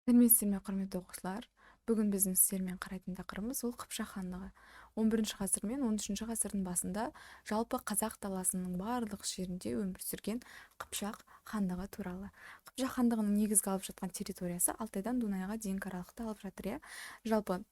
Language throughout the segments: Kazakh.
Сәлеметсіздер ме, құрметті оқушылар! Бүгін біздің сіздермен қарайтын тақырыбымыз ол Қыпшақ хандығы. 11 ғасыр мен 13 ғасырдың басында жалпы қазақ даласының барлық жерінде өмір сүрген Қыпшақ хандығы туралы. Қыпшақ хандығының негізгі алып жатқан территориясы Алтайдан Дунайға дейінгі аралықты алып жатыр, иә. Жалпы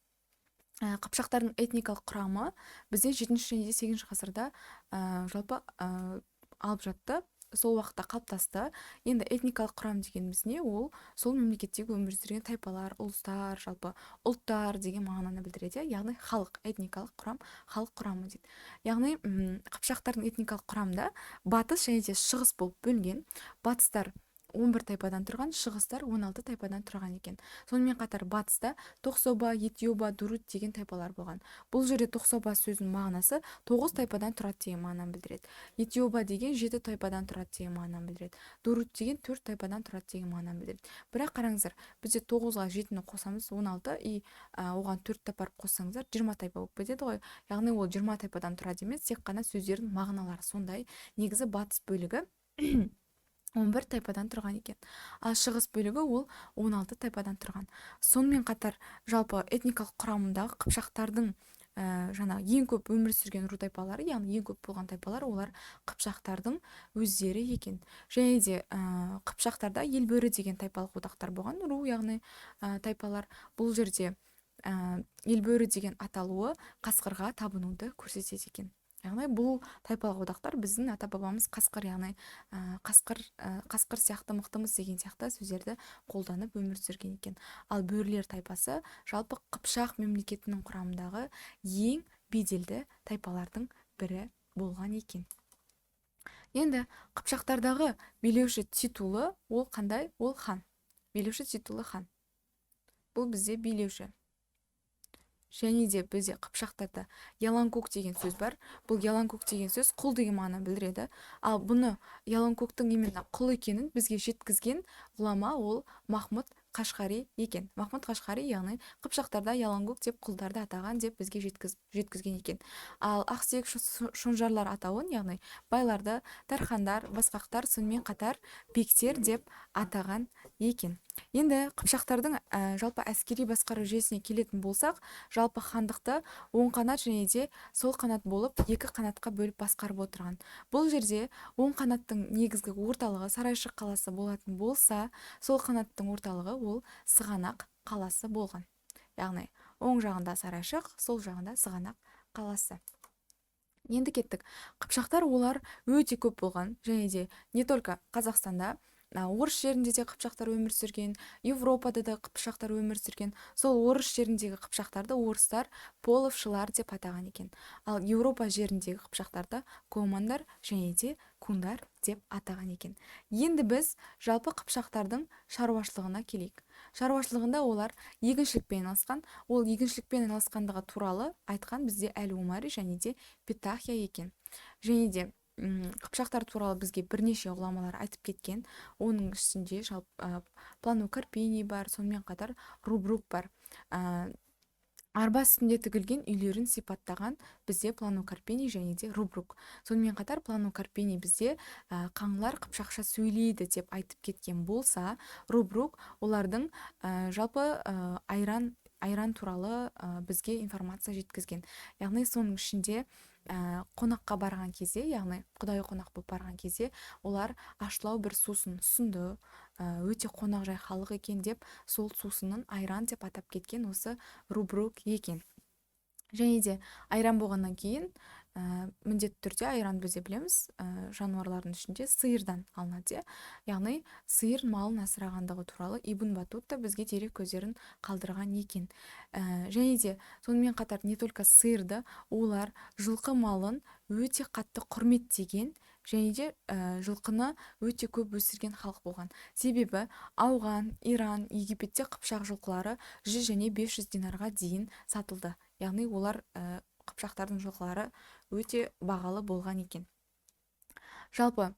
қыпшақтардың этникалық құрамы бізде 7 және 8 ғасырда жалпы алып жатты, сол уақытта қалыптасты. Енді этникалық құрам дегеніміз не? Ол сол мемлекеттегі өмір сүрген тайпалар, ұлыстар, жалпы ұлттар деген мағынаны білдіреді, яғни халық. Этникалық құрам халық құрамы дейді. Яғни қыпшақтардың этникалық құрамында батыс және де шығыс болып бөлінген. Батыстар 11 тайпадан тұрған, шығыстар 16 тайпадан тұрған екен. Сонымен қатар батыста тоқсоба, етиоба, дурут деген тайпалар болған. Бұл жерде тоқсоба сөзінің мағынасы тоғыз тайпадан тұрады деген мағынаны білдіреді. Етиоба деген жеті тайпадан тұрады деген мағынаны білдіреді. Дурут деген төрт тайпадан тұрады деген мағынаны білдіреді. Бірақ қараңыздар, бізде тоғызға жетіні қосамыз, 16, и оған төртті апарып қоссаңыздар, 20 тайпа болып кетеді ғой. Яғни ол 20 тайпадан тұрады емес, тек қана сөздердің мағыналары сондай. Негізі батыс бөлігі 11 тайпадан тұрған екен, ал шығыс бөлігі ол 16 тайпадан тұрған. Сонымен қатар жалпы этникалық құрамындағы қыпшақтардың жаңағы ең көп өмір сүрген ру тайпалары, яғни ең көп болған тайпалар, олар қыпшақтардың өздері екен. Және де қыпшақтарда елбөрі деген тайпалық одақтар болған, ру, яғни тайпалар. Бұл жерде елбөрі деген аталуы қасқырға табынуды көрсетеді екен. Яғни бұл тайпалық одақтар біздің ата бабамыз қасқыр, яғни қасқыр, қасқыр сияқты мықтымыз деген сияқты сөздерді қолданып өмір сүрген екен. Ал бөрілер тайпасы жалпы Қыпшақ мемлекетінің құрамындағы ең беделді тайпалардың бірі болған екен. Енді қыпшақтардағы билеуші титулы ол қандай? Ол хан. Билеуші титулы хан. Бұл бізде билеуші. Және де бізде қыпшақтарда яланкөк деген сөз бар. Бұл яланкөк деген сөз құл деген мағынаны білдіреді. Ал бұны, яланкөктің именно құл екенін бізге жеткізген ғұлама ол Махмұд Қашқари екен. Махмұд Қашқари, яғни қыпшақтарда яланкөк деп құлдарды атаған деп бізге жеткізген екен. Ал ақсүйек шонжарлар атауын, яғни байларды тархандар, басқақтар, сонымен қатар бектер деп атаған екен. Енді қыпшақтардың жалпы әскери басқару жүйесіне келетін болсақ, жалпы хандықты оң қанат және де сол қанат болып екі қанатқа бөліп басқарып отырған. Бұл жерде оң қанаттың негізгі орталығы Сарайшық қаласы болатын болса, сол қанаттың орталығы ол Сығанақ қаласы болған. Яғни оң жағында Сарайшық, сол жағында Сығанақ қаласы. Енді кеттік. Қыпшақтар олар өте көп болған және де не только Қазақстанда, орыс жерінде де қыпшақтар өмір сүрген, Европада да қыпшақтар өмір сүрген. Сол орыс жеріндегі қыпшақтарды орыстар половшылар деп атаған екен. Ал Еуропа жеріндегі қыпшақтарды командар және де кундар деп атаған екен. Енді біз жалпы қыпшақтардың шаруашылығына келейік. Шаруашылығында олар егіншілікпен айналысқан. Ол егіншілікпен айналысқандығы туралы айтқан бізде Әл Омари және де Петахия екен. Және де қыпшақтар туралы бізге бірнеше ғұламалар айтып кеткен. Оның ішінде жалпы Плано Карпини бар, сонымен қатар Рубрук бар. Арба үстінде тігілген үйлерін сипаттаған бізде Плано Карпини және де Рубрук. Сонымен қатар Плано Карпини бізде қаңлар қыпшақша сөйлейді деп айтып кеткен болса, Рубрук олардың жалпы айран туралы бізге информация жеткізген. Яғни соның ішінде қонаққа барған кезде, яғни құдайы қонақ болып барған кезде, олар ащылау бір сусын ұсынды, өте қонақжай халық екен деп, сол сусынын айран деп атап кеткен осы Рубрук екен. Және де айран болғаннан кейін міндетті түрде айран, бізде білеміз, жануарлардың ішінде сиырдан алынады, иә. Яғни сиыр малын асырағандығы туралы Ибн Батутта бізге дерек көздерін қалдырған екен. Және де сонымен қатар не только сиырды, олар жылқы малын өте қатты құрметтеген және де жылқыны өте көп өсірген халық болған. Себебі Ауған, Иран, Египетте қыпшақ жылқылары 100 және 500 динарға дейін сатылды. Яғни олар қыпшақтардың жылқылары өте бағалы болған екен. Жалпы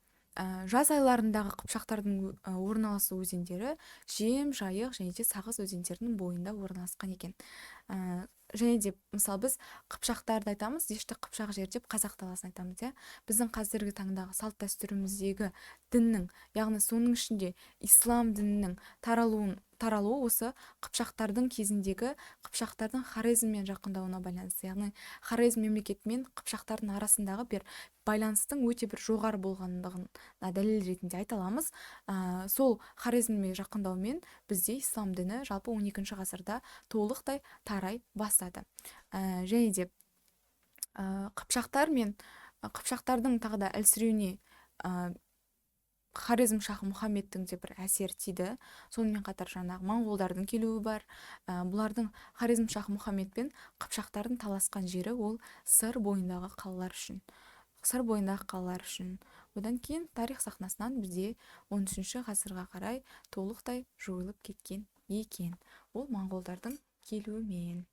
жаз айларындағы қыпшақтардың орналасу өзендері Жем, Жайық және де Сағыз өзендерінің бойында орналасқан екен. Және де мысалы біз қыпшақтарды айтамыз, Дешті Қыпшақ жері деп қазақ даласын айтамыз, иә. Біздің қазіргі таңдағы салт дәстүріміздегі діннің, яғни соның ішінде ислам дінінің таралуын таралуы осы қыпшақтардың кезіндегі қыпшақтардың Хорезммен жақындауына байланысты, яғни Хорезм мемлекетімен қыпшақтардың арасындағы бір байланыстың өте бір жоғары болғандығына дәлел ретінде айта аламыз. Сол Хорезмге жақындаумен бізде ислам діні жалпы 12 ғасырда толықтай тарай бастады. Және де қыпшақтар мен қыпшақтардың тағы да әлсіреуіне Хорезм шахы Мұхаммедтің де бір әсері тиді. Сонымен қатар жаңағы моңғолдардың келуі бар. Бұлардың Хорезм шахы Мұхаммед пен қыпшақтардың таласқан жері ол Сыр бойындағы қалалар үшін. Сыр бойындағы қалалар үшін. Одан кейін тарих сахнасынан бізде 13 ғасырға қарай толықтай жойылып кеткен екен. Ол моңғолдардың келуімен.